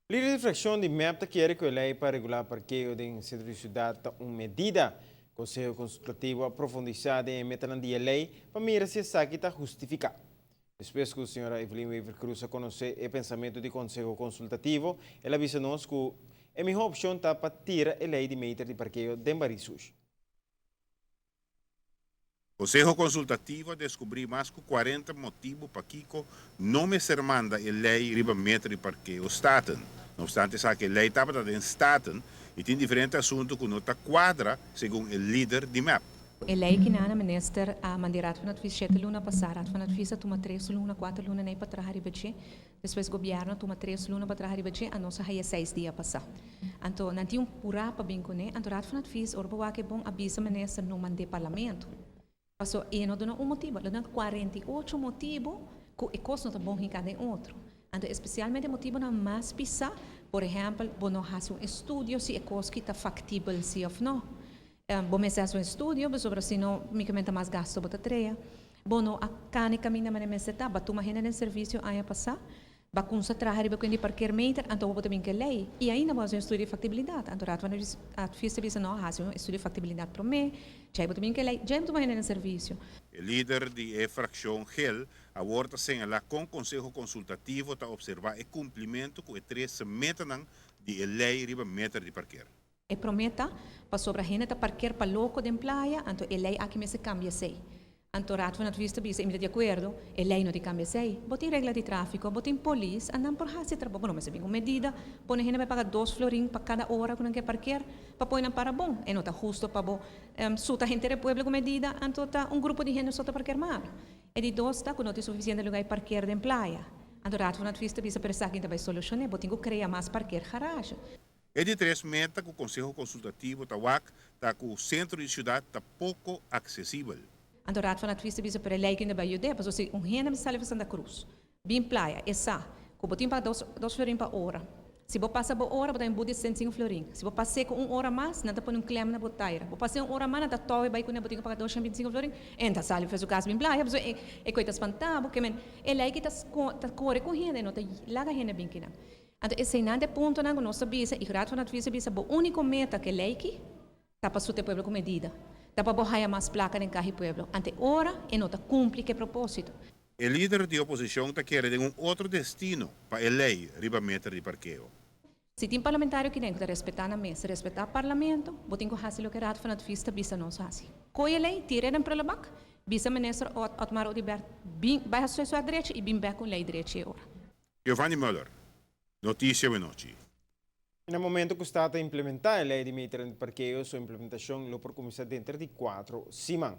Lider di fraccion di mep ta kere cu e ley pa regula parkeo den centro di ciudad ta un medida. Conseho Consultativo a profundisa den e metanan di e ley pa mira si esaki ta hustifica. Despues cu Sra. Evelyn Wever-Croes a conoce e pensamento di Conseho Consultativo, el a bisa nos cu e miho opcion ta pa tira e ley di meter di parkeo den bari sushi. Konseho Konsultativo a deskubrí mas ku 40 motibu pakiko no mester manda e lei riba meter di parkeo Staten. No opstante esaki e lei tabata den Staten i tin diferente asuntu ku no ta kuadra segun e lider di mep. E lei kinana minister a manda e Raad van Advies shete luna pasá. Raad van Advies a tuma tres luna, kuater luna nei pa traha riba dje. Despues gobièrnu a tuma tres luna pa traha riba dje, a nos a haya seis dia pasá. Anto nan tin un purá pa bin kuné. Anto Raad van Advies ora bo wak e bon a bisa minister no mand'é parlamento. Paso e no duna un motibu, el a duna 48 motibu ku e kos no ta bon hinká den otro. Anto espesialmente motibunan mas pisá, por ehèmpel bo no hasi un estudio si e kos ki ta faktibel si òf no. Bo mester hasi un estudio pasobra si no únikamente mas gasto bo ta trea. Bo no a kani kaminda manera mester ta. Bo a tuma hende den servisio aña pasá. Bo a kumsa traha riba kuen di parkeermeter, anto bo ta bin ku e lei. I ainda bo hasi un estudio di faktibilidat. Anto Raad van Advies ta bisa no, hasi un estudio di faktibilidat promé, djei bo ta bin ku e lei, djei bo tuma hende den servisio. E lider di e frakshon gel awor ta señalá kon Konseho Konsultativo ta opservá e kumplimentu ku e tres metanan di e lei riba meter di parker. E promé ta, pasobra hende ta parker pa loko den playa, anto e lei aki mester kambia esei. Anto Raad van Advies ta bisa, i mi ta di akuerdo, e lei no tin kambia esei. Bo tin regla di tráfiko, bo tin polis, a nan por hasi e trabou. Bo no mester bin ku medida, pone hende bai paga dos florin pa kada ora ku nan ke parker, pa pone nan para bon. E no ta husto pa bo suta henter e pueblo ku medida, anto ta un grupo di hende so ta parker malu. E di dos ta ku no tin sufisiente lugá di parker den playa. Anto Raad van Advies ta bisa, pero esaki ta bai solushoné, bo tin ku krea mas parkergarage. E di tres meta ku Konseho Konsultativo ta wak ta ku sentro di siudat ta poko aksesibel. Anto Raad van Advies ta bisa pero e lei kende bai yud'é pasobra si un hende mester sali for Santa Cruz bin playa e sa ku bo tin paga dos dos florin pa ora si bo pasa bo ora bo ta bin but di 65 florin si bo pas'é ku un ora mas nan ta pone un klem na bo taira bo pas'é un ora mas nan ta tòwe bai kuné bo tin ku paga 225 florin e ta sali for su kas bin playa pasobra e e koe ta spanta bo ke men e lei ki ta ta kore ku hende no ta laga hende bin kinan. Anto eseinan ta e puntonan ku nos ta bisa i Raad van Advies a bisa bo úniko meta ku e lei ki ta pa suta e pueblo ku medida, ta pa bo haya mas plaka den kaha e pueblo. Ante ora e no ta kumpli ku e propósito. E lider di oposishon ta kere den un otro destino pa e lei riba meter di parkeo. Si tin parlamentario ki den ku ta respetá nan mes, respetá parlamento, bo tin ku hasi loke Raad van Advies ta bisa nos hasi. Koe e lei, tir'e den prullenbak, bisa minister Otmar Oduber bin bai hasi su drechi i bin bek ku un lei drechi e ora. Giovanni Muller, Noticia Wenochi. Na momento cu sta ta implementa e ley di meter di parkeo, su implementacion lo por cuminsa denter di cuatro siman.